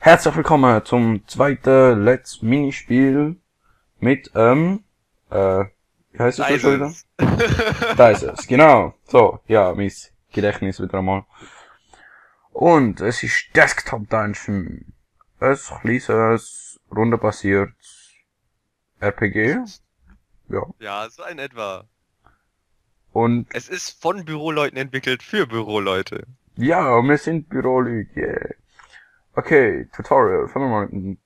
Herzlich willkommen zum zweiten Let's Minispiel mit, wie heißt das schon wieder? Da ist es, genau. So, ja, mein Gedächtnis wieder einmal. Und es ist Desktop Dungeon. Ein kleines, rundenbasiertes RPG. Ja. Ja, so in etwa. Und, Es ist von Büroleuten entwickelt für Büroleute. ja, wir sind Büroleute, yeah. Okay, Tutorial. Fangen wir mal mit einem,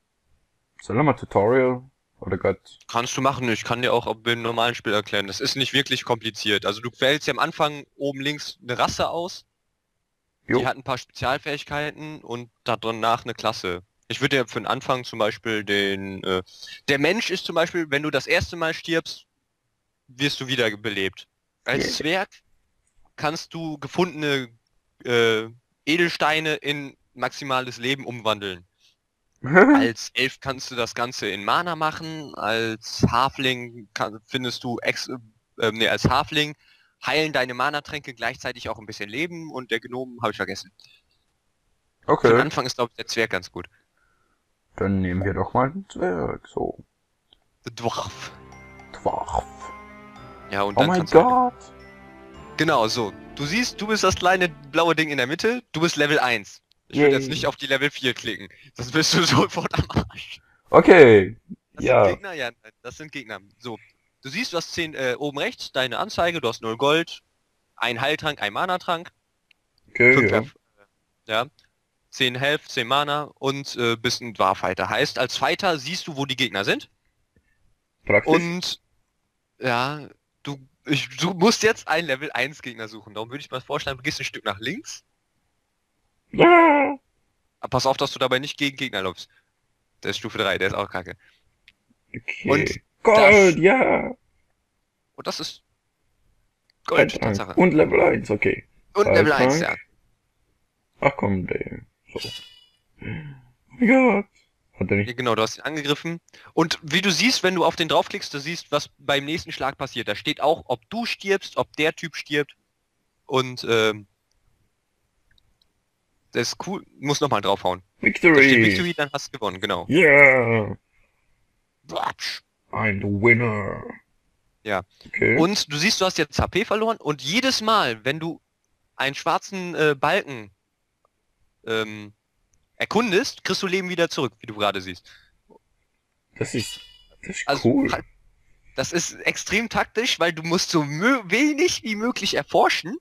sollen wir mal Tutorial? Oder Gott? Kannst du machen, ich kann dir auch im normalen Spiel erklären. Das ist nicht wirklich kompliziert. Also du wählst ja am Anfang oben links eine Rasse aus, die Jo. hat ein paar Spezialfähigkeiten und danach eine Klasse. Ich würde dir für den Anfang zum Beispiel der Mensch ist zum Beispiel, wenn du das erste Mal stirbst, wirst du wiederbelebt. Als Yeah. Zwerg kannst du gefundene äh, Edelsteine in maximales Leben umwandeln. Als Elf kannst du das Ganze in Mana machen, als Halfling findest du als Halfling heilen deine Mana-Tränke gleichzeitig auch ein bisschen Leben und der Gnom habe ich vergessen. Für den Okay. Anfang ist glaube ich der Zwerg ganz gut. Dann nehmen wir doch mal den Zwerg, so. Der Dwarf. Dwarf. Ja, und Oh dann mein kannst du halt. Gott. Genau, so. Du siehst, du bist das kleine blaue Ding in der Mitte, du bist Level 1. Ich würde jetzt Yay. nicht auf die Level 4 klicken, sonst bist du sofort am Arsch. Okay. Das sind Ja. Gegner? Ja, nein, das sind Gegner. So. Du siehst, du hast 10, oben rechts deine Anzeige, du hast 0 Gold, ein Heiltrank, ein Mana-Trank, Okay, 5 ja. ja, 10 Health, 10 Mana und bist ein Dwarf-Fighter. Heißt, als Fighter siehst du, wo die Gegner sind. Praktisch. Und ja, du musst jetzt einen Level 1 Gegner suchen. Darum würde ich mal vorschlagen, du gehst ein Stück nach links. Ja. Aber pass auf, dass du dabei nicht gegen Gegner läufst. Der ist Stufe 3, der ist auch kacke. Und Okay. das, Gold, ja. und das ist Gold, Heiltrank. Tatsache. Und Level 1, okay. Und Level 1, Heiltrank. ja. Ach komm, der. So. Oh mein Gott. Hat er Ja, nicht. genau, du hast ihn angegriffen. Und wie du siehst, wenn du auf den draufklickst, du siehst, was beim nächsten Schlag passiert. Da steht auch, ob du stirbst, ob der Typ stirbt. Und das ist cool. Muss nochmal draufhauen. Da steht Victory. Victory, dann hast du gewonnen, genau. Yeah. Blatsch. I'm the winner. Ja. Okay. Und du siehst, du hast jetzt HP verloren und jedes Mal, wenn du einen schwarzen Balken ähm, erkundest, kriegst du Leben wieder zurück, wie du gerade siehst. Das ist Also cool. das ist extrem taktisch, weil du musst so wenig wie möglich erforschen.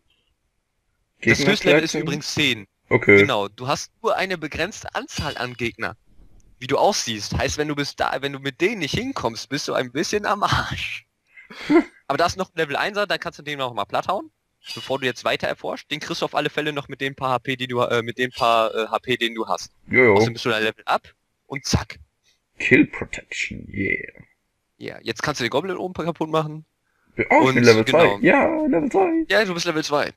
Das Gegner Höchstlevel ist treffen. übrigens 10. Okay. Genau, du hast nur eine begrenzte Anzahl an Gegner. Wie du aussiehst. Heißt, wenn du mit denen nicht hinkommst, bist du ein bisschen am Arsch. Aber da ist noch ein Level 1er, dann kannst du den noch mal platt hauen, bevor du jetzt weiter erforscht. Den kriegst du auf alle Fälle noch mit den paar HP, die du mit den paar HP, den du hast. Jojo. Außerdem bist du da Level up und zack. Kill Protection, yeah. Ja, jetzt kannst du den Goblin oben kaputt machen. Oh, ich bin Und Level 2. genau. Ja, Level 2. Ja, du bist Level 2.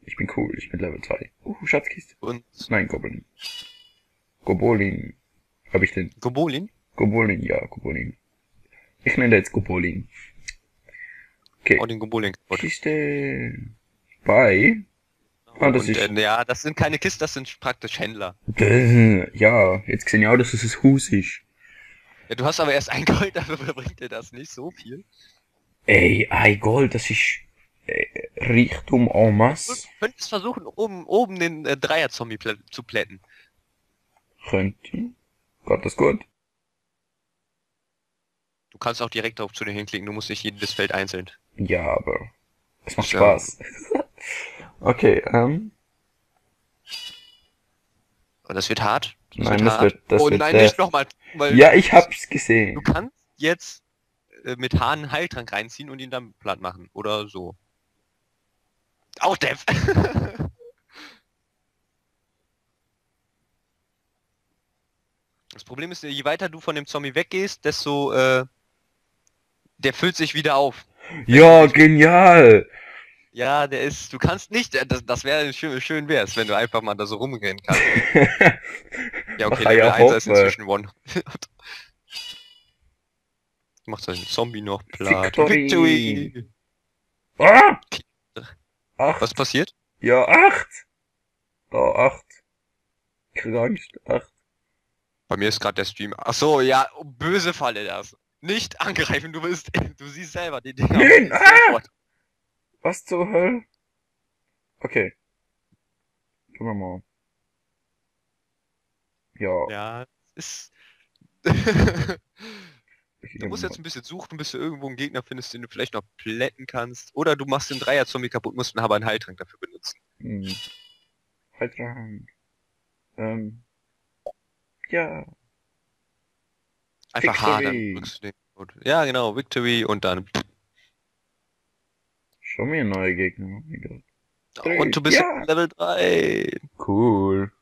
Ich bin cool, ich bin Level 2. Schatzkiste. Und Nein, Goblin. Gobolin. Hab ich den? Gobolin? Gobolin, ja, Gobolin. Ich nenne jetzt Gobolin. Okay. Oh, den Gobolin kaputt. Kiste. Bei. Ah, das Und ist. ja, das sind keine Kisten, das sind praktisch Händler. Ja, jetzt gesehen ja auch, dass es ein Haus ist. Ja, du hast aber erst ein Gold, dafür bringt dir das nicht so viel. Ey, ein Gold, das ist. Reichtum en Du masse. könntest versuchen, oben den Dreier-Zombie zu plätten. Könnte. Gott, das gut. Du kannst auch direkt auf zu dir hinklicken, du musst nicht jedes Feld einzeln. Ja, aber. Es macht Ja. Spaß. Okay, Und das wird hart. Nein, das wird. Oh wird nein, der. nicht nochmal. Weil Ja, ich hab's du gesehen. kannst jetzt mit Hahn einen Heiltrank reinziehen und ihn dann platt machen. Oder so. Auch Dev. Das Problem ist, je weiter du von dem Zombie weggehst, desto der füllt sich wieder auf. Ja, genial! Ja, der ist, du kannst nicht, das wäre schön wär's, wenn du einfach mal da so rumrennen kannst. Ja, okay, Ach, Level ja, 1 ist hoffe. inzwischen One. Macht seinen Zombie noch platt. Victory! Ah! 8. Was passiert? Ja, 8! Oh, 8. Krieg Angst. 8. Bei mir ist gerade der Stream. Ach so, ja, böse Falle das. Nicht angreifen, du siehst selber die Dinger. Nein! Sofort. Was zur Hölle? Okay. Gucken wir mal. Ja. Ja, ist. Ich Du musst geb jetzt mal. ein bisschen suchen, bis du irgendwo einen Gegner findest, den du vielleicht noch plätten kannst. Oder du machst den Dreier-Zombie kaputt, musst aber einen Heiltrank dafür benutzen. Halt dran. Ja. Einfach H, dann Victory. drückst du den Code. Ja, genau, Victory und dann. Schon wieder neue Gegner. Oh mein Gott. Und du bist jetzt Ja. Level 3. Cool.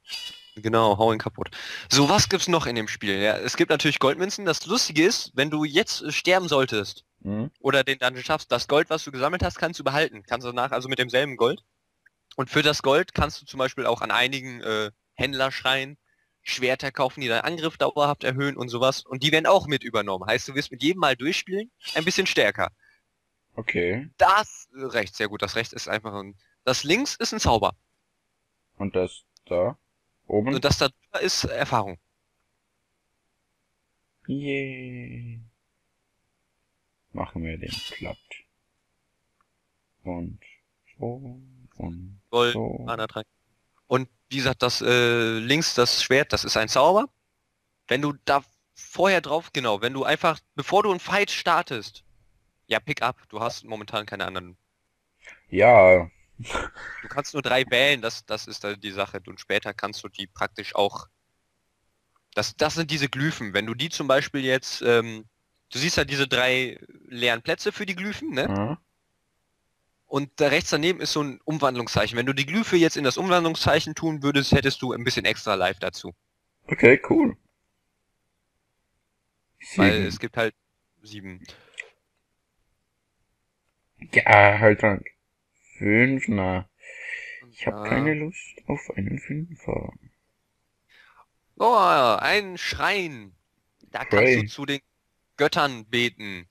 Genau, hau ihn kaputt. So, was gibt's noch in dem Spiel? Ja, es gibt natürlich Goldmünzen. Das Lustige ist, wenn du jetzt sterben solltest Hm? oder den Dungeon schaffst, das Gold, was du gesammelt hast, kannst du behalten. Kannst du danach also mit demselben Gold. Und für das Gold kannst du zum Beispiel auch an einigen Händlerschreien Schwerter kaufen, die deinen Angriff dauerhaft erhöhen und sowas. Und die werden auch mit übernommen. Heißt, du wirst mit jedem Mal durchspielen ein bisschen stärker. Okay. Das rechts, sehr gut. Das rechts ist einfach ein... Das links ist ein Zauber. Und das da? Oben? Und das da drüber ist Erfahrung. Yay. Machen wir den platt. Und so. Und Gold, so. Mana-Trank. Und wie gesagt, das links, das Schwert, das ist ein Zauber. Wenn du da vorher drauf, genau, wenn du einfach, bevor du einen Fight startest, ja, pick up, du hast momentan keine anderen. Ja. Du kannst nur 3 wählen, das ist da die Sache. Und später kannst du die praktisch auch. Das sind diese Glyphen. Wenn du die zum Beispiel jetzt, du siehst ja diese 3 leeren Plätze für die Glyphen, ne? Ja. Und da rechts daneben ist so ein Umwandlungszeichen. Wenn du die Glyphe jetzt in das Umwandlungszeichen tun würdest, hättest du ein bisschen extra Life dazu. Okay, cool. Weil 7. es gibt halt 7. Ja, halt dran. 5, na. Ich habe keine Lust auf einen Fünfer. Oh, ein Schrein. Da kannst du Pray. zu den Göttern beten.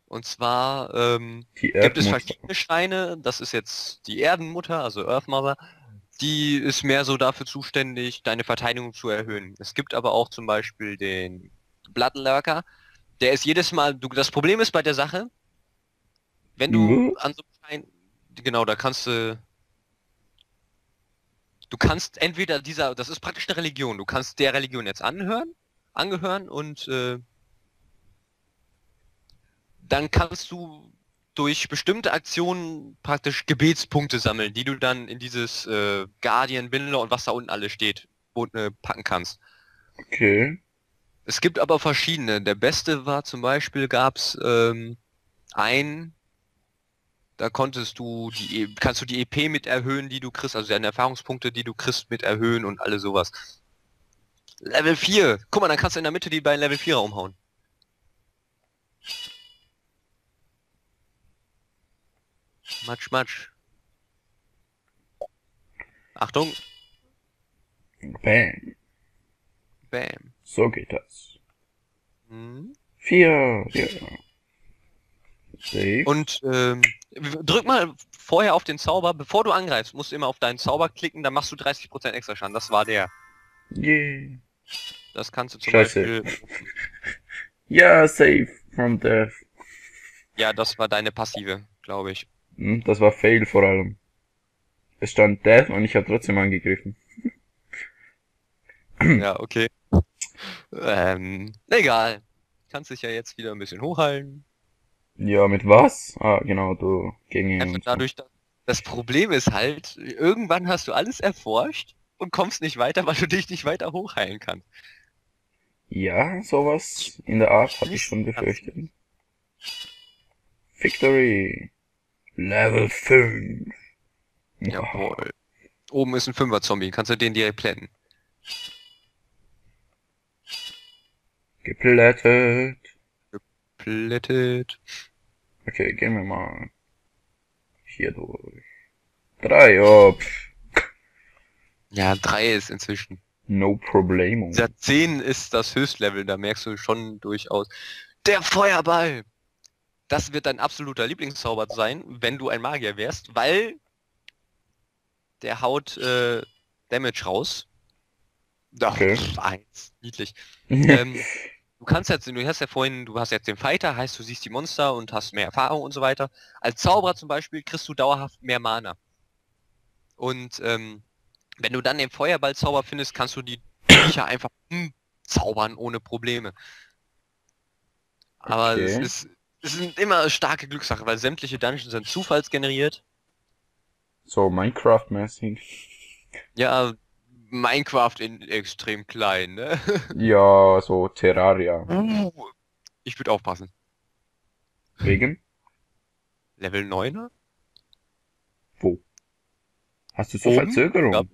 Und zwar Die gibt es Erdmutter. verschiedene Schreine. Das ist jetzt die Erdenmutter, also Earth Mother. Die ist mehr so dafür zuständig, deine Verteidigung zu erhöhen. Es gibt aber auch zum Beispiel den Bloodlurker. Der ist jedes Mal, das Problem ist bei der Sache, wenn du an so einem Schrein, genau, da kannst du kannst entweder das ist praktisch eine Religion, du kannst der Religion jetzt angehören und dann kannst du durch bestimmte Aktionen praktisch Gebetspunkte sammeln, die du dann in dieses Guardian, Bindler und was da unten alles steht, packen kannst. Okay. Es gibt aber verschiedene. Der beste war zum Beispiel, gab's ein, da kannst du die EP mit erhöhen, die du kriegst, also deine Erfahrungspunkte, die du kriegst, mit erhöhen und alles sowas. Level 4. Guck mal, dann kannst du in der Mitte die beiden Level 4er umhauen. Matsch, matsch. Achtung. Bam. Bam. So geht das. Hm. 4. Ja. Safe. Und drück mal vorher auf den Zauber, bevor du angreifst, musst du immer auf deinen Zauber klicken, dann machst du 30% extra Schaden. Das war der. Yeah. Das kannst du zum Scheiße. Beispiel... Ja, safe from death. Ja, das war deine passive, glaube ich. Das war Fail vor allem. Es stand Death und ich habe trotzdem angegriffen. Ja, okay. Egal. Kannst dich ja jetzt wieder ein bisschen hochheilen. Ja, mit was? Ah, genau, du gegen Einfach uns. dadurch, dass das Problem ist halt, irgendwann hast du alles erforscht und kommst nicht weiter, weil du dich nicht weiter hochheilen kannst. Ja, sowas in der Art hatte ich schon befürchtet. Victory. Level 5. Jawohl. Oben ist ein 5er-Zombie, kannst du den direkt plätten. Geplättet. Plättet. Okay, gehen wir mal hier durch. 3, oh, Ja, 3 ist inzwischen. no problemo. Dieser 10 ist das Höchstlevel, da merkst du schon durchaus. Der Feuerball! Das wird dein absoluter Lieblingszauber sein, wenn du ein Magier wärst, weil der haut Damage raus. Doch, Okay. eins. Niedlich. Du kannst jetzt, du hast jetzt den Fighter, heißt du siehst die Monster und hast mehr Erfahrung und so weiter. Als Zauberer zum Beispiel kriegst du dauerhaft mehr Mana. Und wenn du dann den Feuerballzauber findest, kannst du die Viecher einfach zaubern ohne Probleme. Aber Okay. es sind immer starke Glückssache, weil sämtliche Dungeons sind zufallsgeneriert. So Minecraft-mäßig. Ja, Minecraft in extrem klein, ne? Ja, so Terraria. Ich würde aufpassen. Wegen? Level 9er? Wo? Hast du so Oben? Verzögerung?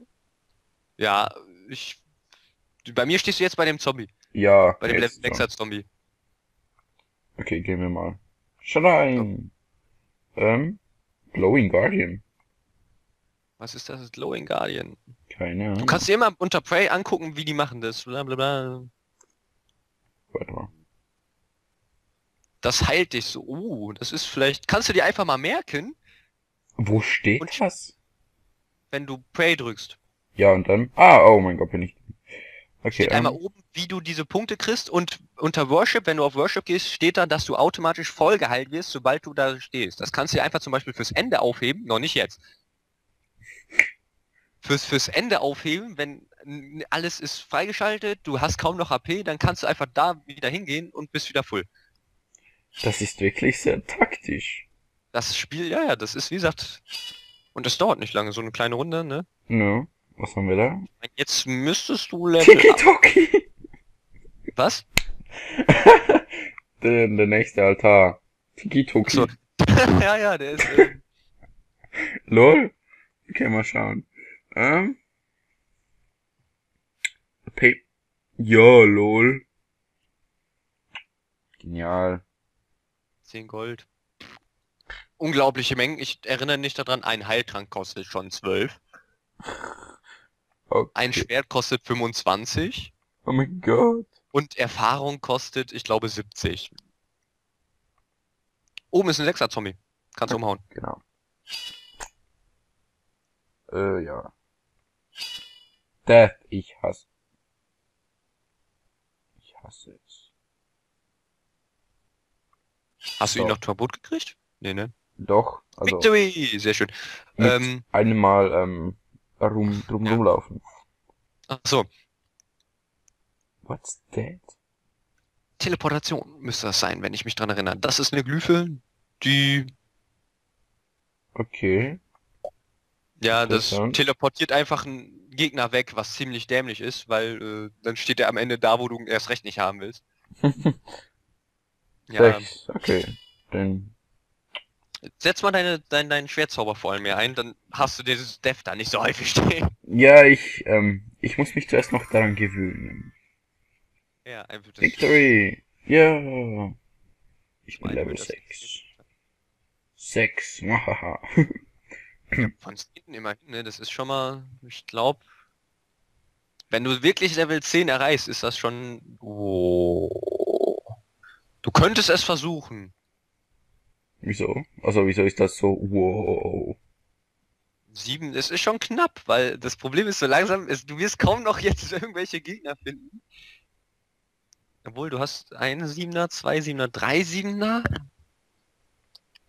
Ja, bei mir stehst du jetzt bei dem Zombie. Ja, Bei dem Level jetzt schon. 6er Zombie. Okay, gehen wir mal. So, Schrein. Glowing Guardian. was ist das? Glowing Guardian. Keine Du Ahnung. kannst dir immer unter Prey angucken, wie die machen das. Blablabla. Warte mal. Das heilt dich so. Das ist vielleicht. Kannst du dir einfach mal merken, Wo steht und das? wenn du Prey drückst. Ja, und dann? Ah, oh mein Gott, bin ich. Okay, Steht einmal oben, wie du diese Punkte kriegst, und unter Worship, wenn du auf Worship gehst, steht da, dass du automatisch voll geheilt wirst, sobald du da stehst. Das kannst du dir einfach zum Beispiel fürs Ende aufheben, noch nicht jetzt. Fürs Ende aufheben, wenn alles ist freigeschaltet, du hast kaum noch HP, dann kannst du einfach da wieder hingehen und bist wieder full. das ist wirklich sehr taktisch. Das Spiel, ja, das ist wie gesagt, und das dauert nicht lange, so eine kleine Runde, ne? No. Was haben wir da? Jetzt müsstest du Level Tiki-Toki! Was? Der nächste Altar. Tiki-Toki. Achso. Ja, der ist. Lol. Okay, mal schauen. Pay. Ja, lol. Genial. 10 Gold. Unglaubliche Mengen. Ich erinnere mich daran, ein Heiltrank kostet schon 12. Okay. Ein Schwert kostet 25. Oh mein Gott. Und Erfahrung kostet, ich glaube, 70. Oben ist ein 6er Zombie. Kannst du umhauen. Genau. Ja. Death, ich hasse. Ich hasse es. Hast du ihn So. noch kaputt gekriegt? Nee, ne? Doch, also Victory! Sehr schön. mit einmal drum Ja. rumlaufen. Achso. What's that? Teleportation müsste das sein, wenn ich mich dran erinnere. Das ist eine Glyphe, die... Okay. Ja, das Interessant. teleportiert einfach einen Gegner weg, was ziemlich dämlich ist, weil dann steht er am Ende da, wo du ihn erst recht nicht haben willst. Ja, 6, okay. Dann. setz mal deinen Schwertzauber vor allem mehr ein, dann hast du dieses Death da nicht so häufig stehen. Ja, ich muss mich zuerst noch daran gewöhnen. Ja, einfach das... Victory! Ja! Ich bin Mein Level Gott, das- 6. 6, hahaha. Von 10 immerhin, ne? Das ist schon mal, ich glaube, wenn du wirklich Level 10 erreichst, ist das schon... Oh. Du könntest es versuchen. Wieso? Also, wieso ist das so? Wow. 7, es ist schon knapp, weil das Problem ist so langsam, du wirst kaum noch jetzt irgendwelche Gegner finden. Obwohl, du hast einen 7er, 2 7er, 3 7er.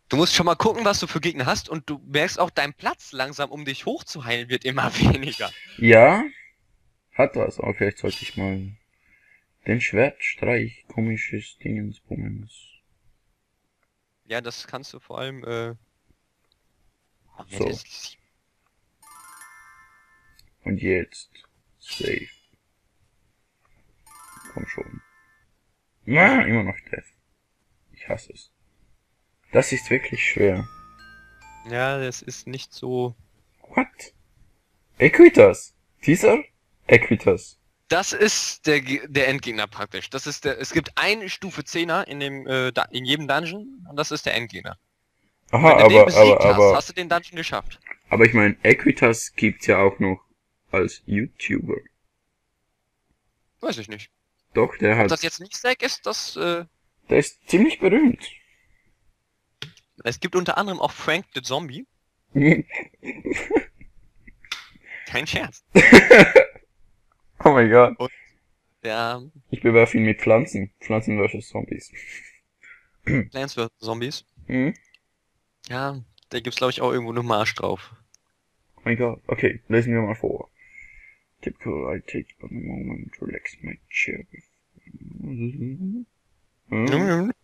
Du musst schon mal gucken, was du für Gegner hast, und du merkst auch, dein Platz langsam, um dich hochzuheilen, wird immer weniger. Ja, hat was, aber vielleicht sollte ich mal den Schwertstreich, komisches Dingensbummens. Ja, das kannst du vor allem, So. Und jetzt. Safe. Komm schon. Na, immer noch Death. Ich hasse es. Das ist wirklich schwer. Ja, das ist nicht so... What? Equitas. Dieser? Equitas. Das ist der Endgegner praktisch. Es gibt einen Stufe 10er in jedem Dungeon, und das ist der Endgegner. Und Aha, wenn du den besiegt hast, hast du den Dungeon geschafft. aber ich meine, Equitas gibt's ja auch noch als YouTuber. Weiß ich nicht. Doch, der Ob hat, das jetzt nicht Zack ist, der ist ziemlich berühmt. es gibt unter anderem auch Frank the Zombie. Kein Scherz. Oh mein Gott. Und der Ich bewerfe ihn mit Pflanzen. Pflanzen versus Zombies. Plants vs. Zombies. Mhm. Ja, da gibt's glaube ich auch irgendwo eine Marsch drauf. Oh mein Gott. Okay, lesen wir mal vor. Typical, I take a moment to relax my chair. Hm?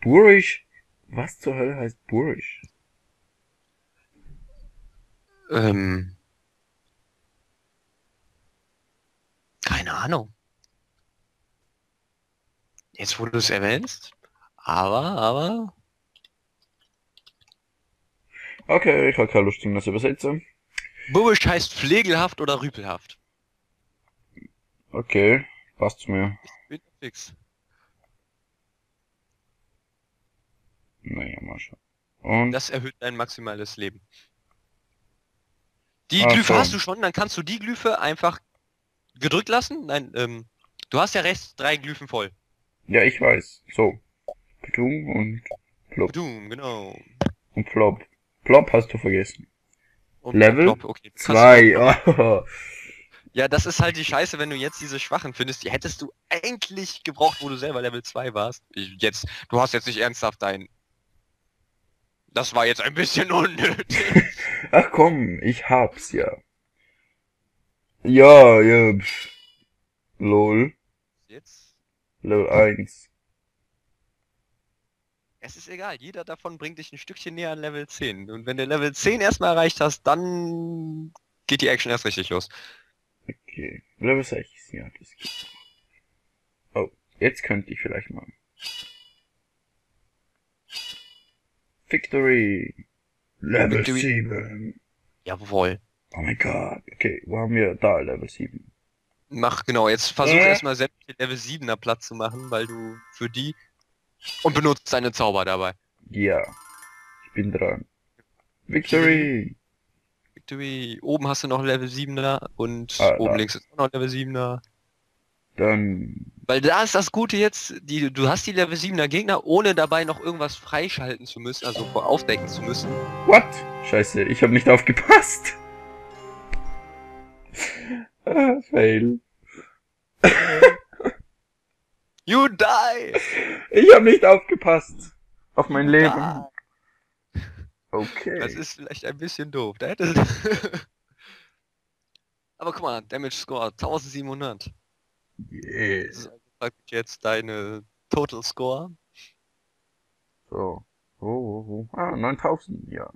Boorish? Was zur Hölle heißt Boorish? Keine Ahnung. Jetzt wo du es erwähnst. Aber. Okay, ich habe keine Lust, ihm das übersetzen. Burrisch heißt pflegelhaft oder rüpelhaft. Okay, passt zu mir. Bin fix. Naja, mal schauen. Und, Das erhöht dein maximales Leben. Die Ach Glyphe so. hast du schon, dann kannst du die Glyphe einfach gedrückt lassen. Nein, du hast ja rechts 3 Glyphen voll. Ja, ich weiß. So. Ptum und Plop. Doom, genau. Und Plop. Plop hast du vergessen. Und Level Plop, okay. 2. Oh. Ja, das ist halt die Scheiße, wenn du jetzt diese Schwachen findest. Die hättest du eigentlich gebraucht, wo du selber Level 2 warst. Du hast jetzt nicht ernsthaft dein... Das war jetzt ein bisschen unnötig. Ach komm, ich hab's ja. Ja, ja. Pff. Lol. Jetzt? Level 1. Es ist egal, jeder davon bringt dich ein Stückchen näher an Level 10. Und wenn du Level 10 erstmal erreicht hast, dann geht die Action erst richtig los. Okay. Level 6. Ja, das geht. Oh, jetzt könnte ich vielleicht mal. Victory. Level Victory. 7. Jawohl. Oh mein Gott. Okay, wo haben wir da Level 7? Mach genau, jetzt versuch erstmal sämtliche Level 7er Platz zu machen, weil du für die... Und benutzt deine Zauber dabei. Ja. Ich bin dran. Victory. Victory. Oben hast du noch Level 7er und Ah, oben da. links ist auch noch Level 7er. Dann. Weil da ist das Gute jetzt, du hast die Level 7er Gegner, ohne dabei noch irgendwas freischalten zu müssen, also aufdecken zu müssen. What? Scheiße, ich habe nicht aufgepasst. Fail. You die! Ich habe nicht aufgepasst. Auf mein Leben. Die. Okay. Das ist vielleicht ein bisschen doof. Da hätte... Aber guck mal, Damage Score 1700. Das Yes. ist also praktisch jetzt deine Total Score. So. Ah, 9000. Ja.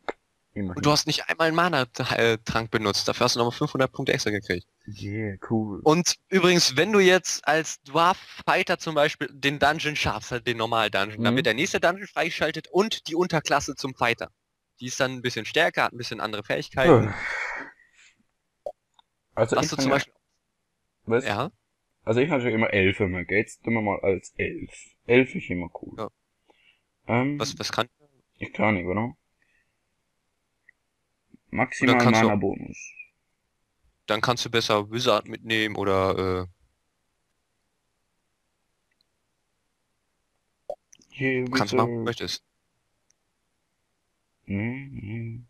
Immerhin. Und du hast nicht einmal einen Mana-Trank benutzt. Dafür hast du nochmal 500 Punkte extra gekriegt. Yeah, cool. Und übrigens, wenn du jetzt als Dwarf Fighter zum Beispiel den Dungeon schaffst, halt den Normal-Dungeon, dann wird der nächste Dungeon freigeschaltet und die Unterklasse zum Fighter. Die ist dann ein bisschen stärker, hat ein bisschen andere Fähigkeiten. Also Was ich du kann zum ja, Beispiel... was? Ja, Also ich hatte schon immer 11 immer. Jetzt tun wir mal als 11. 11 ist immer cool. Ja. was kann... Ich kann nicht, oder? Und Maximal dann kannst du, Mana-Bonus. dann kannst du besser Wizard mitnehmen oder Yeah, kannst machen, was du Wizard. möchtest. Nee.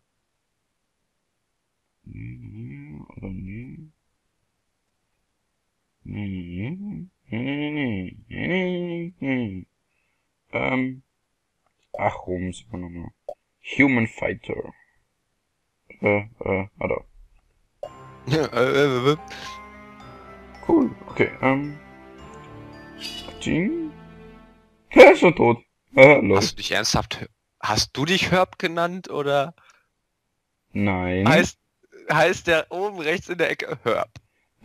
Oder nee. Ach, rum, sind wir nochmal. Human Fighter. Da. Cool, okay, Ding. Er ist schon tot. Lol. Hast du dich ernsthaft... Hast du dich Herb genannt oder Nein. heißt der oben rechts in der Ecke Herb?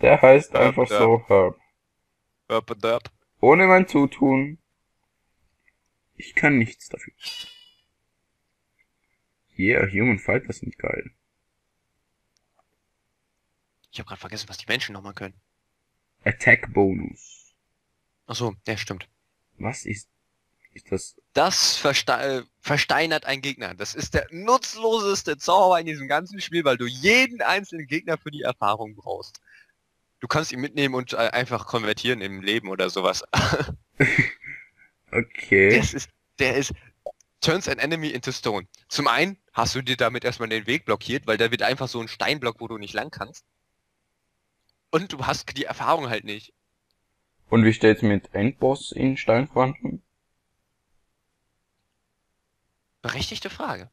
Der heißt Herb, einfach Herb. so Herb. Herb und Herb. Ohne mein Zutun. Ich kann nichts dafür. Yeah, Human Fighter sind geil. Ich habe gerade vergessen, was die Menschen nochmal können. Attack Bonus. Achso, ja, stimmt. Was ist das? Das versteinert einen Gegner. Das ist der nutzloseste Zauber in diesem ganzen Spiel, weil du jeden einzelnen Gegner für die Erfahrung brauchst. Du kannst ihn mitnehmen und einfach konvertieren im Leben oder sowas. Okay. Der ist Turns an enemy into stone. Zum einen hast du dir damit erstmal den Weg blockiert, weil da wird einfach so ein Steinblock, wo du nicht lang kannst. Und du hast die Erfahrung halt nicht. Und wie steht's mit Endboss in Stein verwandeln? Berechtigte Frage.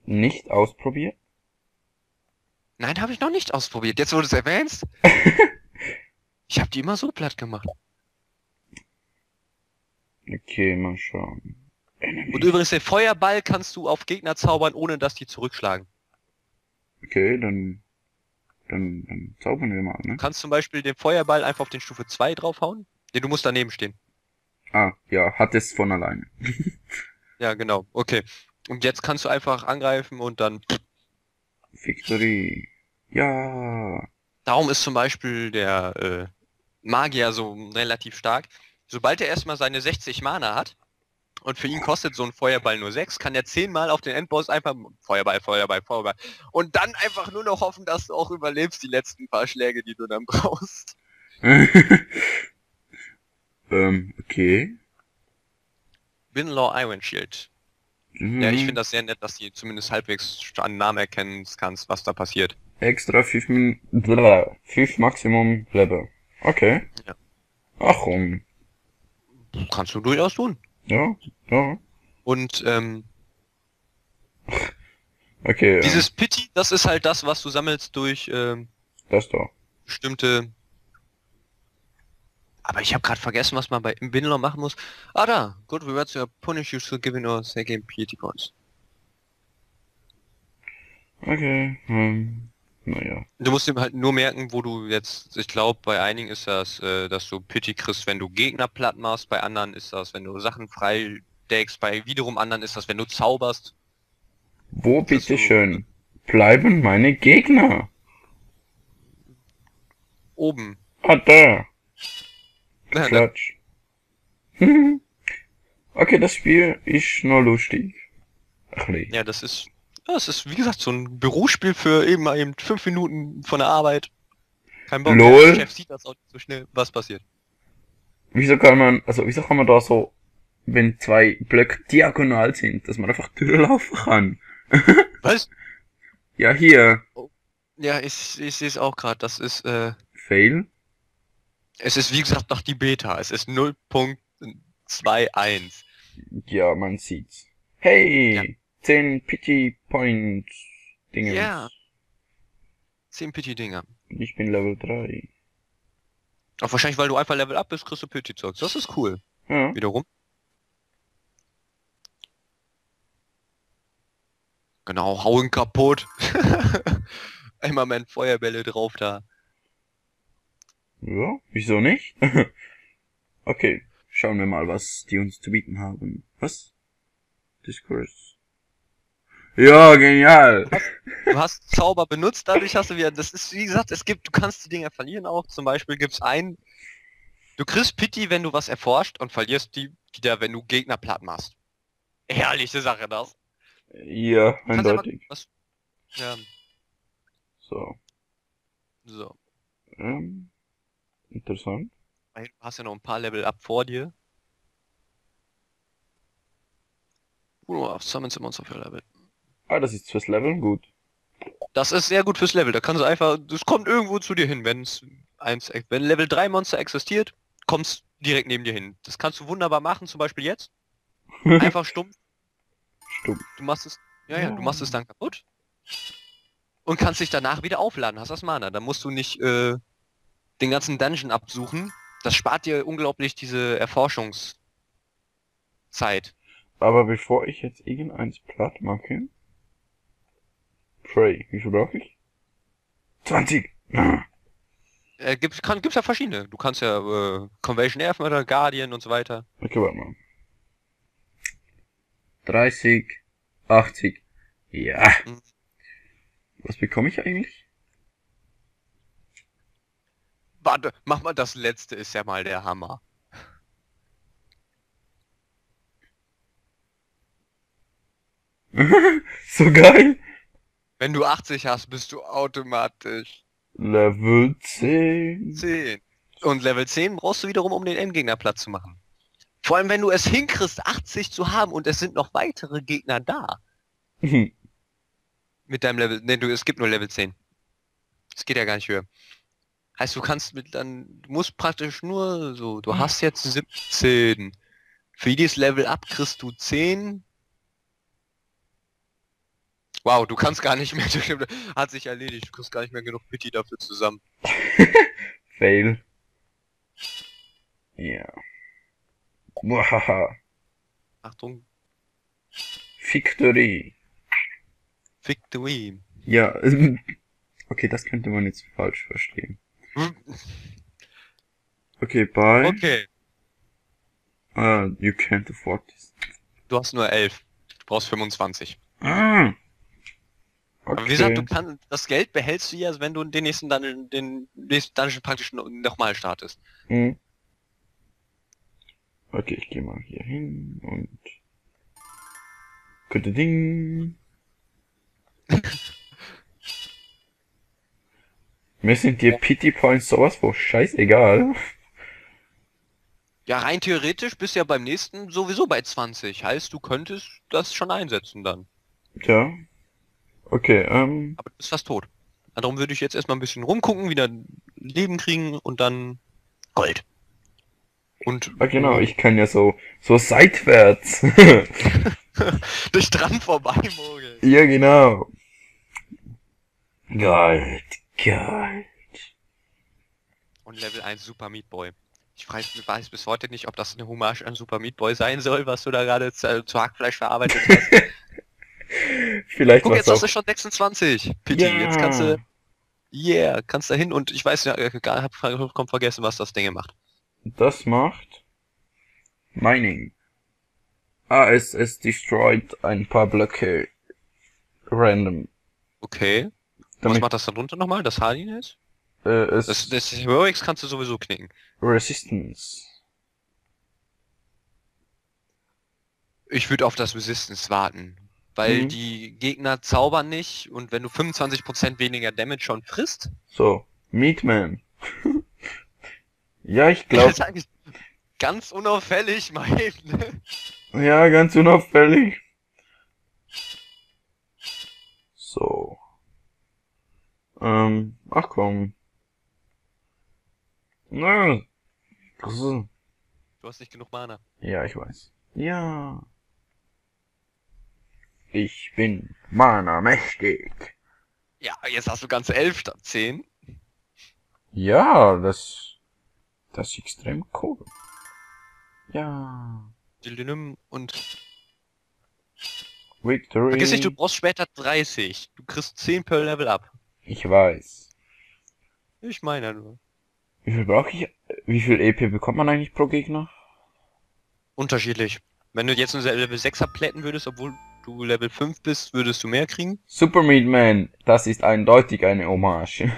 Nicht ausprobiert? Nein, habe ich noch nicht ausprobiert. Jetzt, wo du es erwähnst. Ich habe die immer so platt gemacht. Okay, mal schauen. Und übrigens, den Feuerball kannst du auf Gegner zaubern, ohne dass die zurückschlagen. Okay, dann zaubern wir mal, ne? Du kannst zum Beispiel den Feuerball einfach auf den Stufe 2 draufhauen. Ja, du musst daneben stehen. Ah, ja, hat es von alleine. Ja, genau. Okay. Und jetzt kannst du einfach angreifen und dann... Victory. Ja. Darum ist zum Beispiel der Magier so relativ stark. Sobald er erstmal seine 60 Mana hat, und für ihn kostet so ein Feuerball nur 6, kann er 10-mal auf den Endboss einfach Feuerball, Feuerball, Feuerball. Und dann einfach nur noch hoffen, dass du auch überlebst die letzten paar Schläge, die du dann brauchst. Okay. Winlaw Iron Shield. Mhm. Ja, ich finde das sehr nett, dass du zumindest halbwegs an Namen erkennen kannst, was da passiert. Extra 5 Maximum Level. Okay. Ja. Ach komm. Kannst du durchaus tun. Ja, ja. Und Okay. dieses Pity, das ist halt das, was du sammelst durch Das da. bestimmte... Aber ich habe gerade vergessen, was man im Winlaw machen muss. Ah da, good rewards your punish you to giving or second piety points. Okay. Naja. Du musst dir halt nur merken, wo du jetzt, ich glaube, bei einigen ist das, dass du Pity kriegst, wenn du Gegner platt machst, bei anderen ist das, wenn du Sachen frei deckst, bei wiederum anderen ist das, wenn du zauberst. Wo bitteschön bleiben meine Gegner? Oben. Ah, da. Ja, Klatsch. Okay, das Spiel ist nur lustig. Ach nee. ja, das ist wie gesagt so ein Bürospiel für eben 5 Minuten von der Arbeit. Kein Bock. LOL. Der Chef sieht das auch nicht so schnell, was passiert. Wieso kann man da so, wenn zwei Blöcke diagonal sind, dass man einfach durchlaufen kann? Was? Ja, hier. Ja, ich sehe es auch gerade. Das ist, Fail. es ist wie gesagt noch die Beta. Es ist 0.21. Ja, man sieht's. Hey! Ja. 10 Pity Points Dinge. Ja. 10 Pity-Dinger. Ich bin Level 3. Auch wahrscheinlich, weil du einfach Level Up bist, kriegst du Pity-Zeugs. Das ist cool. Ja. Wiederum. Genau, hauen kaputt. Einmal mein Feuerbälle drauf da. Ja, wieso nicht? Okay, schauen wir mal, was die uns zu bieten haben. Was? Discourse. Ja, genial. Du hast Zauber benutzt, dadurch hast du wieder, das ist wie gesagt, du kannst die Dinger verlieren auch. Zum Beispiel gibt's du kriegst Pity, wenn du was erforscht und verlierst die wieder, wenn du Gegner platt machst. Herrliche Sache das. Ja, Du kannst einfach eindeutig. ja, So. so. Interessant. Du hast ja noch ein paar Level up vor dir. Summons a Monster für Level. Ah, das ist fürs Level gut. Das ist sehr gut fürs Level. Da kannst du einfach, das kommt irgendwo zu dir hin, wenn Level 3 Monster existiert, kommst direkt neben dir hin. Das kannst du wunderbar machen, zum Beispiel jetzt. Einfach stumpf. Stumpf. Du machst es, du machst es dann kaputt. Und kannst dich danach wieder aufladen, hast das Mana. Da musst du nicht den ganzen Dungeon absuchen. Das spart dir unglaublich diese Erforschungszeit. Aber bevor ich jetzt irgendeins platt mache... Pray, wie viel brauche ich? 20! Gibt's ja verschiedene. Du kannst ja Conversion Earth, Guardian und so weiter. Okay, warte mal. 30, 80. Ja. Mhm. Was bekomme ich eigentlich? Warte, mach mal das letzte, ist ja mal der Hammer. So geil! Wenn du 80 hast, bist du automatisch Level 10. 10. Und Level 10 brauchst du wiederum, um den Endgegner platt zu machen. Vor allem, wenn du es hinkriegst, 80 zu haben und es sind noch weitere Gegner da. Mit deinem Level. Ne, es gibt nur Level 10. Es geht ja gar nicht höher. Heißt, du kannst du musst praktisch nur so, du hast jetzt 17. Für jedes Level up kriegst du 10. Wow, du kannst gar nicht mehr. Hat sich erledigt. Du kriegst gar nicht mehr genug Pity dafür zusammen. Fail. Ja. Muahaha. Achtung. Victory. Victory. Ja. Okay, das könnte man jetzt falsch verstehen. Okay, bye. Okay. You can't afford this. Du hast nur 11. Du brauchst 25. Ah. Aber wie gesagt, Okay. das Geld behältst du ja, wenn du den nächsten Dungeon praktisch nochmal startest. Hm. Okay, ich gehe mal hier hin und... Könnte Ding. Mir sind die Pity Points sowas von scheißegal. Ja, rein theoretisch bist du ja beim nächsten sowieso bei 20. Heißt, du könntest das schon einsetzen dann. Tja. Okay, Aber du bist fast tot. Darum würde ich jetzt erstmal ein bisschen rumgucken, wieder Leben kriegen und dann Gold. Und Ah, genau, ich kann ja so seitwärts. dich dran vorbei mogeln. Ja, genau. Gold, Gold. Und Level 1 Super Meat Boy. Ich weiß bis heute nicht, ob das eine Hommage an Super Meat Boy sein soll, was du da gerade zu Hackfleisch verarbeitet hast. Vielleicht Guck, was jetzt hast auch. du schon 26. Pity, Ja. jetzt kannst du... Yeah, kannst da hin und ich weiß ja, hab vollkommen vergessen, was das Ding macht. Das macht Mining. Es destroyed ein paar Blöcke random. Okay. Was Damit macht das da drunter nochmal? Das Hardiness? es Das Heroics kannst du sowieso knicken. Resistance. Ich würde auf das Resistance warten. Weil Mhm. die Gegner zaubern nicht und wenn du 25% weniger Damage schon frisst... So, Meatman. Ja, ich Das glaube, ist eigentlich ganz unauffällig, mein. ja, ganz unauffällig. So. Ach komm. Na, Du hast nicht genug Mana. ja, ich weiß. Ja. Ich bin Mana mächtig. Ja, jetzt hast du ganze 11 statt 10. Ja, das ist extrem cool. Ja. Und Victory. vergiss nicht, du brauchst später 30. Du kriegst 10 per Level up. Ich weiß. Ich meine ja nur. Wie viel brauche ich? Wie viel EP bekommt man eigentlich pro Gegner? Unterschiedlich. Wenn du jetzt nur Level 6 abplätten würdest, obwohl du Level 5 bist, würdest du mehr kriegen. Super Meat Man, das ist eindeutig eine Hommage.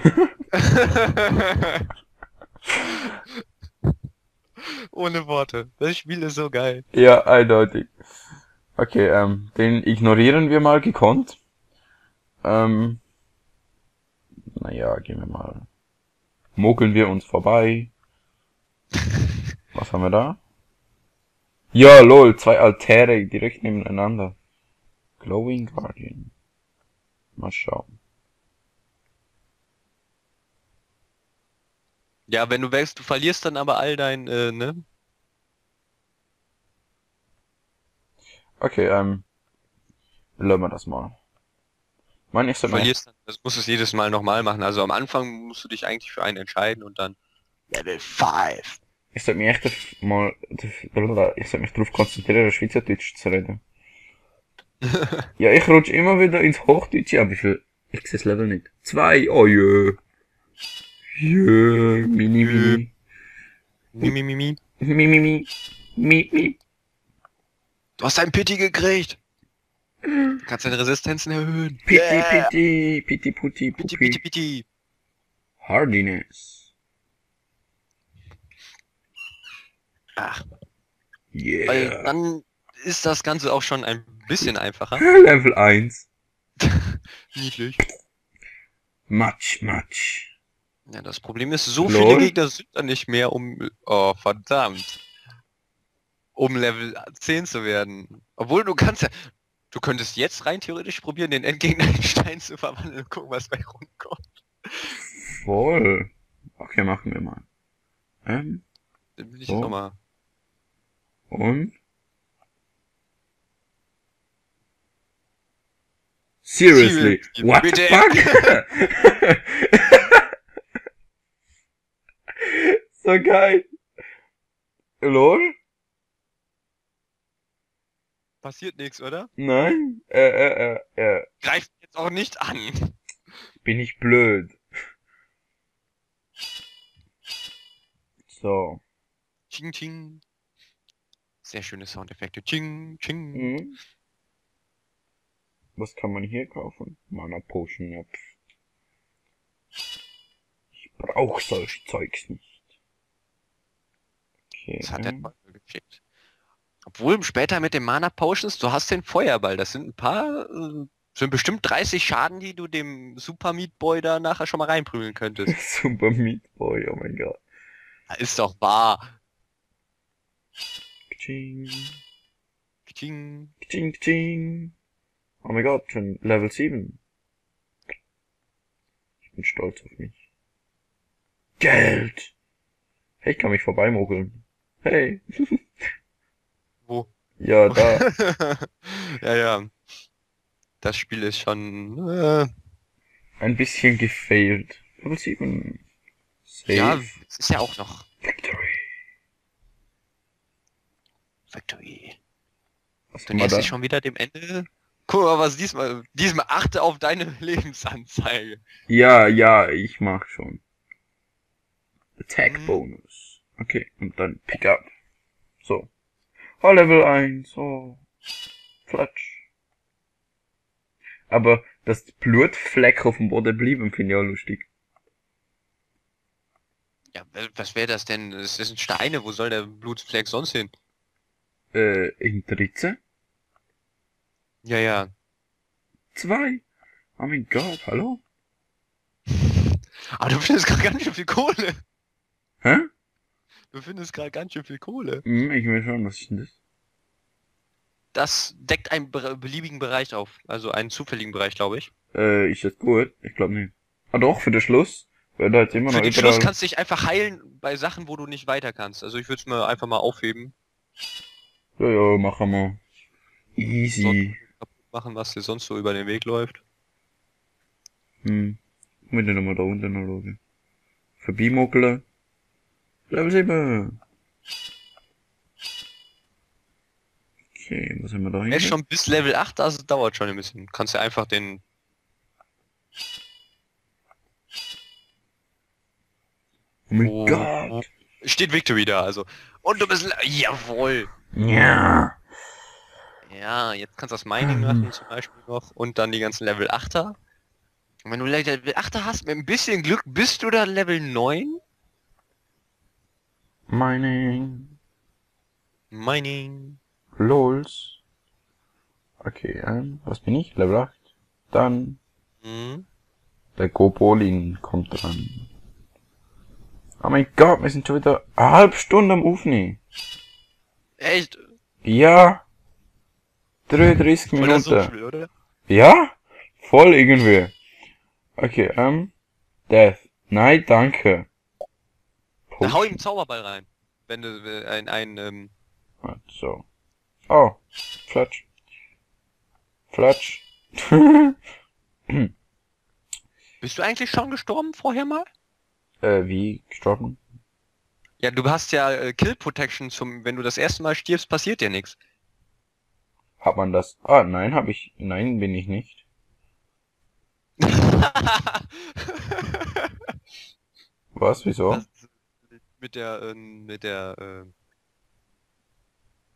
Ohne Worte. Das Spiel ist so geil. Ja, eindeutig. Okay, den ignorieren wir mal gekonnt. Naja, gehen wir mal. Mogeln wir uns vorbei. Was haben wir da? Ja, lol, 2 Altäre direkt nebeneinander. Glowing Guardian. Mal schauen. Ja, wenn du wächst, du verlierst dann aber all dein, ne? Okay, lassen wir das mal. Mein Du nächster Match. verlierst dann, das musst du es jedes Mal nochmal machen. Also am Anfang musst du dich eigentlich für einen entscheiden und dann Level 5. Ich sollte mich echt mal, ich sollte mich darauf konzentrieren, Schweizerdeutsch zu reden. Ja, ich rutsche immer wieder ins Hochdeutsche, aber ich sehe das Level nicht. 2, oh jö. Jö, mini. Mimimimi. Mi. Du hast einen Pity gekriegt. Du kannst deine Resistenzen erhöhen. Pity, Pity, putti. Pity. Hardiness. Ach, Yeah. weil dann ist das Ganze auch schon ein bisschen einfacher. Level 1. Niedlich. Matsch. Ja, das Problem ist, so Lol. viele Gegner sind da nicht mehr um... Oh, verdammt. um Level 10 zu werden. Obwohl du kannst ja, du könntest jetzt rein theoretisch probieren, den Endgegner in Stein zu verwandeln und gucken, was bei rumkommt. Voll. Okay, machen wir mal. Dann will ich So. nochmal. Und? Seriously? What the fuck? So geil. Lol? Passiert nichts, oder? Nein? Greift jetzt auch nicht an. Bin ich blöd. So. Ching, ching. Sehr schöne Soundeffekte. Ching, ching. Mhm. Was kann man hier kaufen? Mana Potion, ja. Ich brauch solch Zeugs nicht. Okay. Das hat der Teufel geschickt. Obwohl später mit den Mana Potions, du hast den Feuerball. Das sind ein paar, sind bestimmt 30 Schaden, die du dem Super Meat Boy da nachher schon mal reinprügeln könntest. Super Meat Boy, oh mein Gott. Ist doch wahr. Ching, Ching. ching, ching. Oh mein Gott, schon Level 7. Ich bin stolz auf mich. Geld! Hey, ich kann mich vorbeimogeln. Hey. Wo? Ja, da. Ja, ja. Das Spiel ist schon... Ein bisschen gefailt. Level 7. Safe. ja, es ist ja auch noch Victory. Victory. Was Du haben wir näherst da? dich schon wieder dem Ende. Guck mal, was diesmal achte auf deine Lebensanzeige. Ja, ja, ich mach schon. Attack Mhm. Bonus. Okay, und dann Pick Up. So. Oh, Level 1. Oh. Flatsch. Aber das Blutfleck auf dem Boden blieben, finde ich auch lustig. Ja, was wäre das denn? Das sind Steine, wo soll der Blutfleck sonst hin? In der Ritze? Ja, ja. 2. Oh mein Gott, hallo? Aber du findest gerade ganz schön viel Kohle. Hä? Du findest gerade ganz schön viel Kohle. Ich will schauen, was ist denn das? Das deckt einen beliebigen Bereich auf. Also einen zufälligen Bereich, glaube ich. Ist das gut? Ich glaube nicht. Ah doch, für den Schluss. Weil da jetzt immer Für noch den überall... Schluss kannst du dich einfach heilen bei Sachen, wo du nicht weiter kannst. Also ich würde es mir einfach mal aufheben. Ja, ja, machen wir. Easy. Kaputt machen, was dir sonst so über den Weg läuft. Muss ich nochmal da unten noch schauen. Vorbeimogeln. Level 7. Okay, was haben wir da Er ist hinten? schon bis Level 8, also dauert schon ein bisschen. Kannst ja einfach den... Oh mein Oh, Gott. steht Victory da, also. Und du bist... Jawohl! Ja. Ja, jetzt kannst du das Mining machen zum Beispiel noch. Und dann die ganzen Level 8er. Und wenn du Level 8er hast, mit ein bisschen Glück bist du da Level 9. Mining. Mining. LOLs. Okay, was bin ich? Level 8. Dann Mhm. der Gobolin kommt dran. Oh mein Gott, wir sind schon wieder eine halbe Stunde am Aufnehmen. Echt? Ja. 33 Voll der Minuten. Sumpfspiel, oder? Ja? Voll irgendwie. Okay, Death. Nein, danke. Da hau ihm einen Zauberball rein. Wenn du So. Oh. Flatsch. Flatsch. Bist du eigentlich schon gestorben vorher mal? Wie gestorben? Ja, du hast ja Kill Protection wenn du das erste Mal stirbst, passiert dir nichts. Hat man das? Ah, nein, habe ich. Nein, bin ich nicht. Was? Wieso? Das, mit der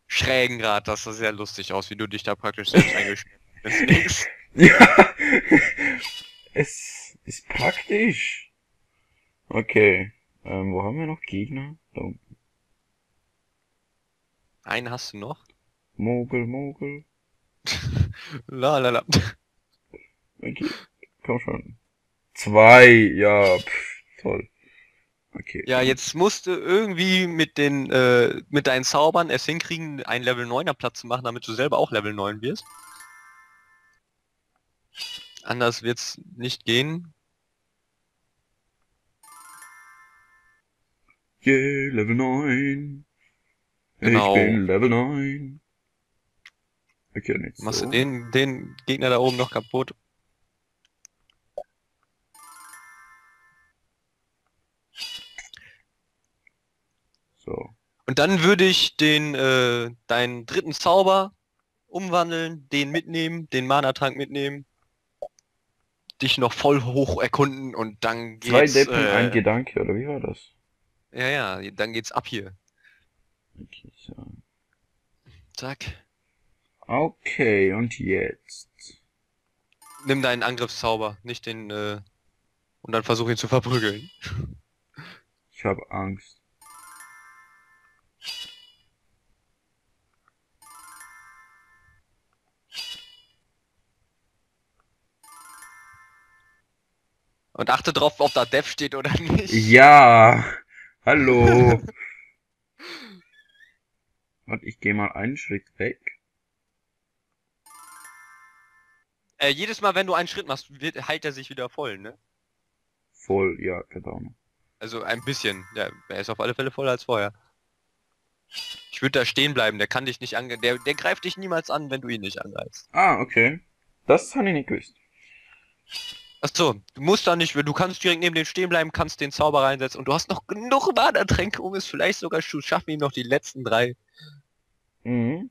schrägen Grad, das sah sehr lustig aus, wie du dich da praktisch selbst eingeschnitten hast. Ja. Es ist praktisch. Okay. Wo haben wir noch Gegner? Da unten. Einen hast du noch. Mogel, Mogel. La la la. Okay. Komm schon. 2. Ja, toll. Okay. Ja, jetzt musst du irgendwie mit mit deinen Zaubern es hinkriegen, einen Level 9er Platz zu machen, damit du selber auch Level 9 wirst. Anders wird's nicht gehen. Yeah, Level 9. Ich Genau. bin Level 9. Okay, nicht Machst du so. den Gegner da oben noch kaputt? So. Und dann würde ich deinen dritten Zauber umwandeln, den mitnehmen, den Mana-Trank mitnehmen, dich noch voll hoch erkunden und dann 2 geht's, Deppen, ein Gedanke, oder wie war das? ja, dann geht's ab hier. Okay, so. Zack. Okay, und jetzt? Nimm deinen Angriffszauber, nicht und dann versuch ihn zu verprügeln. Ich habe Angst. Und achte drauf, ob da Death steht oder nicht. Ja! Hallo! Und ich gehe mal einen Schritt weg. Jedes Mal, wenn du einen Schritt machst, heilt er sich wieder voll, ne? Voll, ja, keine Ahnung. Also ein bisschen. Ja, er ist auf alle Fälle voller als vorher. Ich würde da stehen bleiben, der kann dich nicht der greift dich niemals an, wenn du ihn nicht angreifst. Ah, okay. Das habe ich nicht gewusst. Achso, du musst da nicht, du kannst direkt neben dem stehen bleiben, kannst den Zauber reinsetzen und du hast noch genug Mana-Tränke, um es vielleicht sogar zu schaffen, ihn noch die letzten 3. Mhm.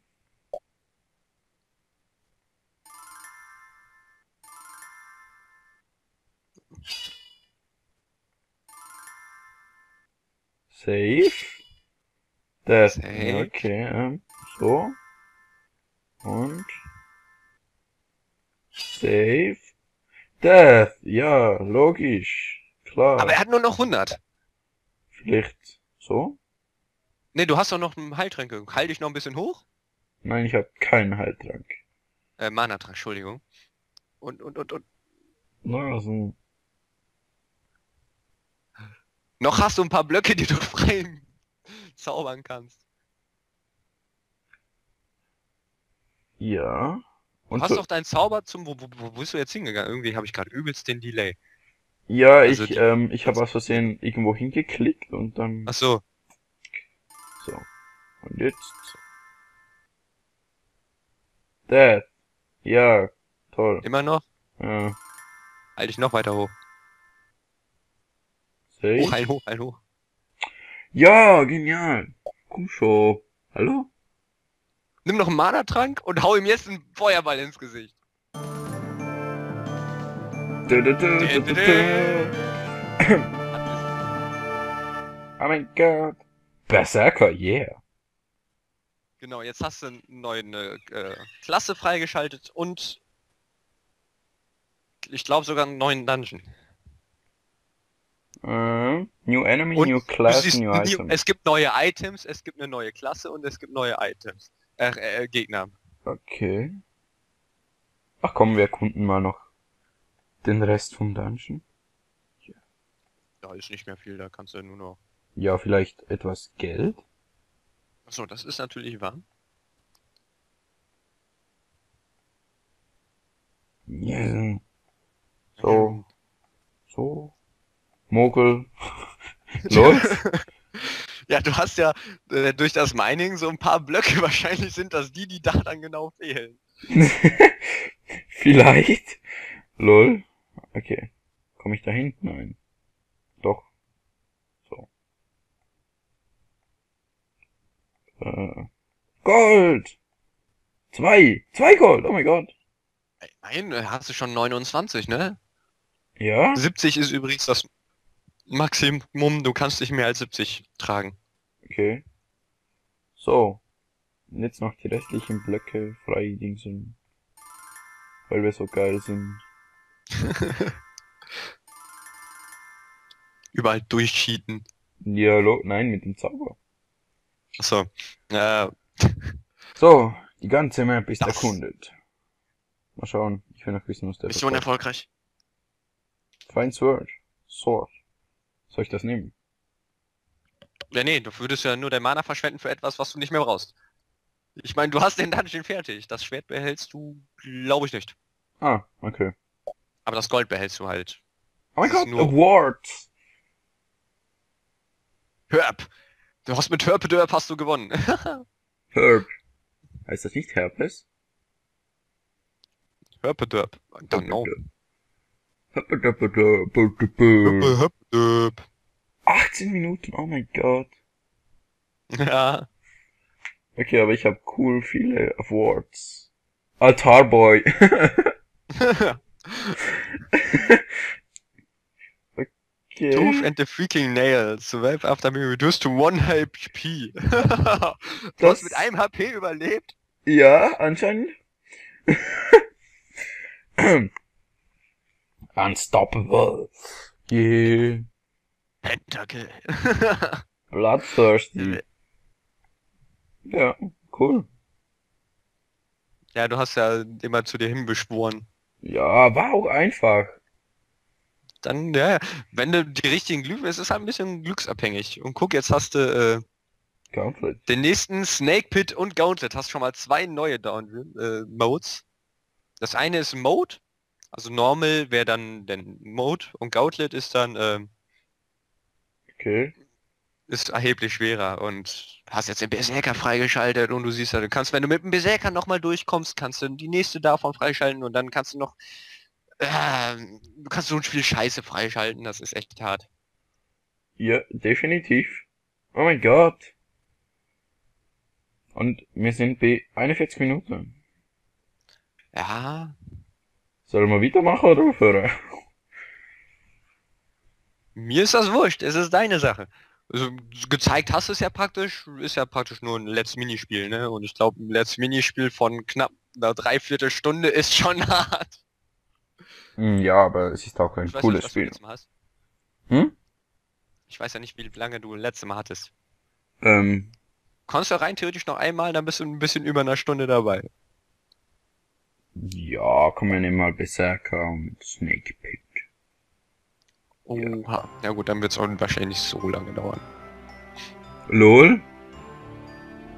Save. Das. Ja, Safe. okay, so. Und. Save. Death. Ja, logisch. Aber er Klar. hat nur noch 100. Vielleicht so? Ne, du hast doch noch einen Heiltränke. Heil dich noch ein bisschen hoch. Nein, ich habe keinen Heiltrank. Mana-Trank, Entschuldigung. Und. Na, also. Noch hast du ein paar Blöcke, die du frei zaubern kannst. Ja. Du Und hast so. doch deinen Zauber wo bist du jetzt hingegangen? Irgendwie habe ich gerade übelst den Delay. Ja, Also ich habe aus Versehen irgendwo hingeklickt und dann. Ach so. So. Und jetzt. Death. Ja, toll. Immer noch? Ja. Halt dich noch weiter hoch. Save. Hoch, heil hoch. Ja, genial. Komm schon. Hallo? Nimm noch einen Mana-Trank und hau ihm jetzt einen Feuerball ins Gesicht. Du, du, du, du, du, du. Oh mein Gott. Berserker, yeah. Genau, jetzt hast du eine neue Klasse freigeschaltet und ich glaube sogar einen neuen Dungeon. New Enemy, Und New du Class, siehst, New Item. es gibt neue Items, es gibt eine neue Klasse und es gibt neue Items. Gegner. Okay. Ach komm, wir erkunden mal noch den Rest vom Dungeon. Da ist nicht mehr viel, da kannst du nur noch. Ja, vielleicht etwas Geld? Achso, das ist natürlich wahr. Yeah. So. So. Mogel. Los. Ja, du hast ja durch das Mining so ein paar Blöcke. Wahrscheinlich sind das die da dann genau fehlen. Vielleicht. Lol. Okay. Komme ich da hin? Nein. Doch. So. Gold! 2 Gold! Oh mein Gott! Nein, hast du schon 29, ne? Ja? 70 ist übrigens das Maximum. Du kannst nicht mehr als 70 tragen. Okay. So. Und jetzt noch die restlichen Blöcke frei dingsen. Weil wir so geil sind. Überall durchcheaten. Ja, nein, mit dem Zauber. Achso. Äh, So, die ganze Map ist Das. erkundet. Mal schauen, ich will noch wissen, was der Mission verkauft. erfolgreich. Find Sword. Sword. Soll ich das nehmen? Ja, nee, du würdest ja nur dein Mana verschwenden für etwas, was du nicht mehr brauchst. Ich meine, du hast den Dungeon fertig. Das Schwert behältst du, glaube ich nicht. Ah, okay. Aber das Gold behältst du halt. Oh mein Das ist Gott, nur Awards! Herb. Du hast mit Herpedörp hast du gewonnen. Herb. Heißt das nicht Herpes? Herpedörp. I don't know. 18 Minuten, oh mein Gott. Ja. Okay, aber ich habe cool viele Awards. Altarboy. Tooth Okay. and the freaking nail. Survive after being reduced to 1 HP. Du hast mit Das, einem HP überlebt? ja, anscheinend. Unstoppable. Yeah. Pentakill. Bloodthirsty. Ja, cool. Ja, du hast ja immer zu dir hinbeschworen. Ja, war auch einfach. Dann, ja, wenn du die richtigen Glühwürmer, es ist halt ein bisschen glücksabhängig. Und guck, jetzt hast du Gauntlet. den nächsten Snake Pit und Gauntlet. Hast schon mal zwei neue Modes. Das eine ist Mode, also Normal wäre dann der Mode und Gauntlet ist dann Okay. ist erheblich schwerer und hast jetzt den Berserker freigeschaltet und du siehst ja, du kannst, wenn du mit dem Berserker nochmal durchkommst, kannst du die nächste davon freischalten und dann kannst du noch du kannst so viel Scheiße freischalten, das ist echt hart. Ja, definitiv. Oh mein Gott. Und wir sind bei 41 Minuten. Ja, Sollen wir weitermachen oder aufhören? mir ist das wurscht, es ist deine Sache. Also, gezeigt hast du es ja praktisch, ist ja praktisch nur ein letztes Minispiel, ne? Und ich glaube, ein letztes Minispiel von knapp einer Dreiviertelstunde ist schon hart. Ja, aber es ist auch ein Ich weiß nicht, cooles was du Spiel. letztes Mal hast. Hm? Ich weiß ja nicht, wie lange du letztes Mal hattest. Ähm, Kannst du rein theoretisch noch einmal, dann bist du ein bisschen über einer Stunde dabei. ja, kommen wir nehmen mal Berserker und Snake Pit. Oha. Ja gut, dann wird es auch wahrscheinlich nicht so lange dauern. LOL?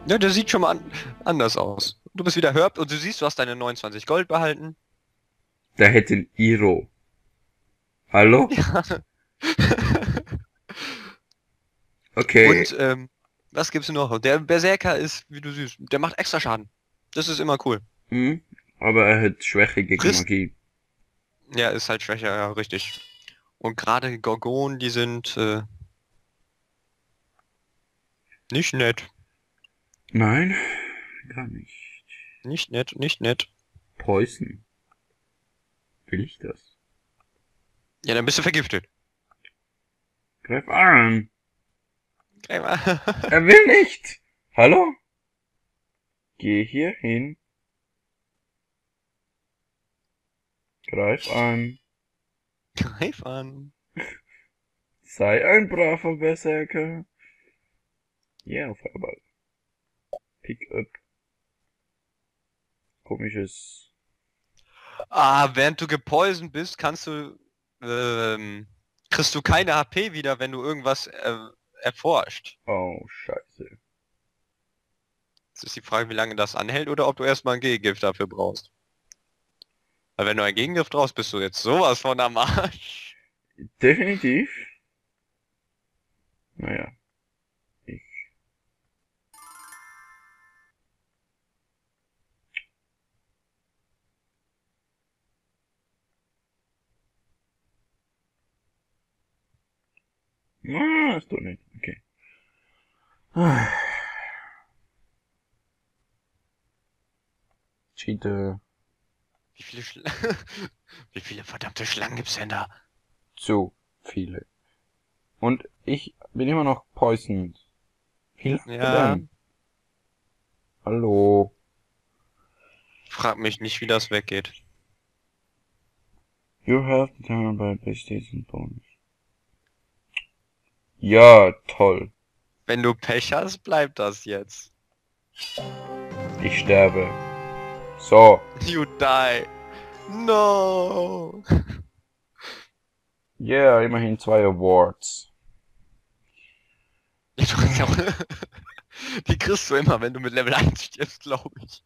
Ja, der sieht schon mal anders aus. Du bist wieder Herb und du siehst, du hast deine 29 Gold behalten. Der hätte ein Iro. Hallo? Ja. Okay. Und was gibt's noch? Der Berserker ist, wie du siehst, der macht extra Schaden. Das ist immer cool. Hm? Aber er hat Schwäche gegen Frisst. Magie. Ja, ist halt schwächer, ja, richtig. Und gerade Gorgonen, die sind nicht nett. Nein, gar nicht. Nicht nett, nicht nett. Poison. Will ich das? Ja, dann bist du vergiftet. Greif an. Okay, mal. Er will nicht. Hallo? Geh hier hin. Greif an. Greif an. Sei ein braver Berserker. Yeah, Feuerball. Pick up. Komisches. Ah, während du gepoisoned bist, kriegst du keine HP wieder, wenn du irgendwas erforscht. Oh, scheiße. Jetzt ist die Frage, wie lange das anhält oder ob du erstmal ein Gegengift dafür brauchst. Weil wenn du ein Gegengift brauchst, bist du jetzt sowas von am Arsch. Definitiv. Naja. Ich. Ah, ist doch nicht. Okay. Cheater. Wie viele wie viele verdammte Schlangen gibt's denn da? Zu viele. Und ich bin immer noch poisoned. Wie lange Ja, denn? Hallo. frag mich nicht, wie das weggeht. You have determined by PlayStation Bonus. Ja, toll. Wenn du Pech hast, bleibt das jetzt. Ich sterbe. So. You die. No. Yeah, immerhin 2 Awards. Ja, du kannst ja auch, die kriegst du immer, wenn du mit Level 1 stirbst, glaube ich.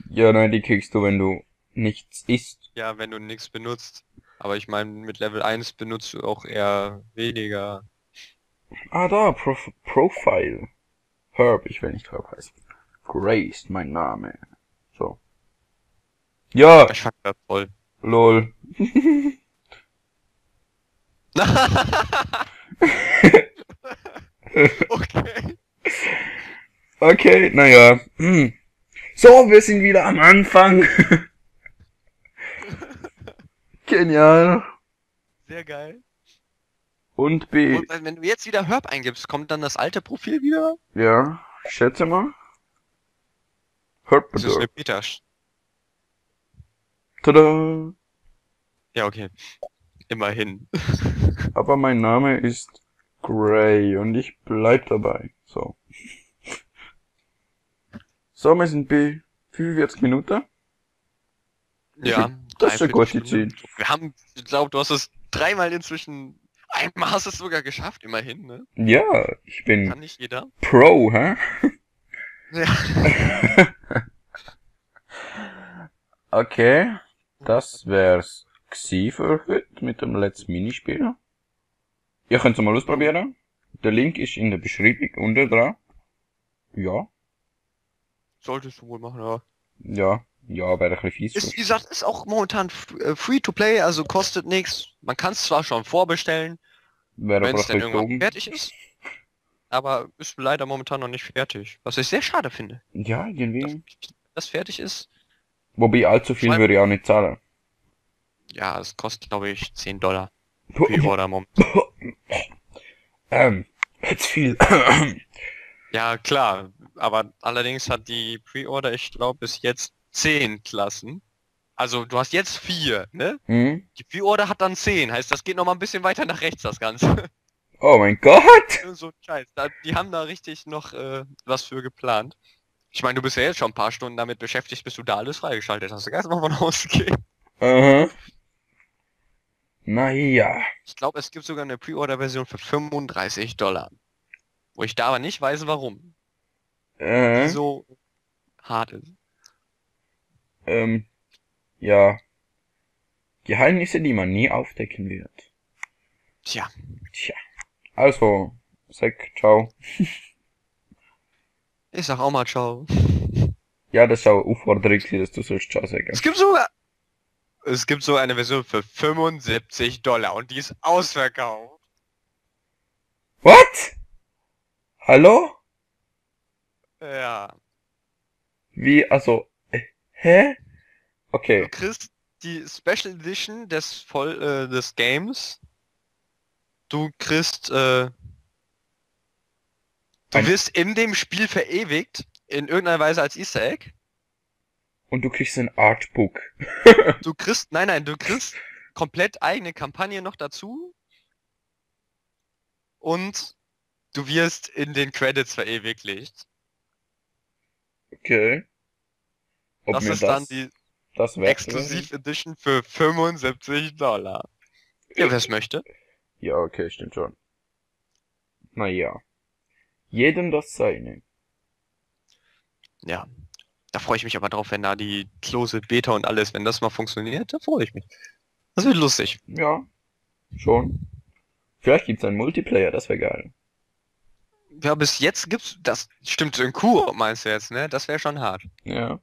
Ja, nein, die kriegst du, wenn du nichts isst. Ja, wenn du nichts benutzt. Aber ich meine, mit Level 1 benutzt du auch eher weniger. Ah, da, Profile. Herb, ich will nicht Herb heißen. Grace, mein Name. So. Ja, Ich fand das toll. lol. Okay. Okay, naja. So, wir sind wieder am Anfang. Genial. Sehr geil. Und B. Und wenn du jetzt wieder Herb eingibst, kommt dann das alte Profil wieder? Ja, schätze mal. Das ist eine Herb. Beta. Tada. Ja, okay. Immerhin. Aber mein Name ist Gray und ich bleib dabei. So. So, wir sind bei 45 Minuten. Ja, Das ist eine 3/4 gute Stunde. Zeit. Wir haben, ich glaube, du hast es dreimal inzwischen. Einmal hast du es sogar geschafft, immerhin, ne? Ja, ich bin Kann nicht jeder. Pro, hä? Ja. Okay, das wär's gsi für heute mit dem letzten Minispiel. Ihr könnt's mal ausprobieren. Der Link ist in der Beschreibung unten dran. Ja, Solltest du wohl machen, ja. ja, wäre ein bisschen fies. Ist, wie gesagt, ist auch momentan free to play, also kostet nichts. Man kann es zwar schon vorbestellen, Wäre wenn aber es ein dann bisschen irgendwann dumm. fertig ist, aber ist leider momentan noch nicht fertig. Was ich sehr schade finde, Ja, dass irgendwie. das fertig ist. Wobei allzu viel Vor allem- würde ich auch nicht zahlen. Ja, es kostet, glaube ich, $10 Pre-Order momentan. Jetzt viel. Ja, klar, aber allerdings hat die Pre-Order, ich glaube, bis jetzt 10 Klassen. Also du hast jetzt 4, ne? Hm? Die Pre-Order hat dann 10, heißt, das geht noch mal ein bisschen weiter nach rechts, das Ganze. Oh mein Gott! So ein Scheiß. Die haben da richtig noch was für geplant. Ich meine, du bist ja jetzt schon ein paar Stunden damit beschäftigt, bis du da alles freigeschaltet hast. Da kannst du mal von ausgehen. Aha. Naja. Ich glaube, es gibt sogar eine Pre-Order-Version für $35. Wo ich da aber nicht weiß, warum. Die Äh, so hart ist. ähm, ja. Geheimnisse, die man nie aufdecken wird. Tja, Tja. Also, sag ciao. ich sag auch mal ciao. Ja, das ist auch eine Aufforderung, dass du sollst ciao sagen. Es gibt so eine Version für $75 und die ist ausverkauft. What? Hallo? Ja. Wie, also, hä? Du Okay. kriegst die Special Edition des Games. Du kriegst, du Ein- wirst in dem Spiel verewigt, in irgendeiner Weise als Easter Egg. Und du kriegst ein Artbook. Nein, du kriegst komplett eigene Kampagne noch dazu. Und du wirst in den Credits verewigt. Okay. Ob Das mir ist dann die das wert Exklusiv Edition für $75. Ja, wer es möchte. Ja, okay, stimmt schon. Naja. Jedem das seine. Ja. Da freue ich mich aber drauf, wenn da die Closed Beta und alles, wenn das mal funktioniert, da freue ich mich. Das wird lustig. Ja, schon. Vielleicht gibt's einen Multiplayer, das wäre geil. Ja, bis jetzt gibt's das. Stimmt, in Koop meinst du jetzt, ne? Das wäre schon hart. Ja.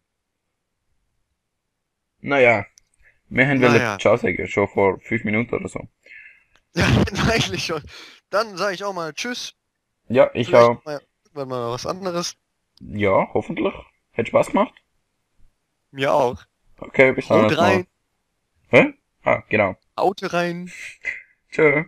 Naja. Wir haben Naja. Ciao sagen, schon vor 5 Minuten oder so. Ja, eigentlich schon. Dann sage ich auch mal Tschüss. Ja, ich Vielleicht auch. mal irgendwann mal was anderes. Ja, hoffentlich. Hat Spaß gemacht. Mir auch. Okay, bis dann Haut erstmal. rein. Hä? Ah, genau. Haut rein. Tschö.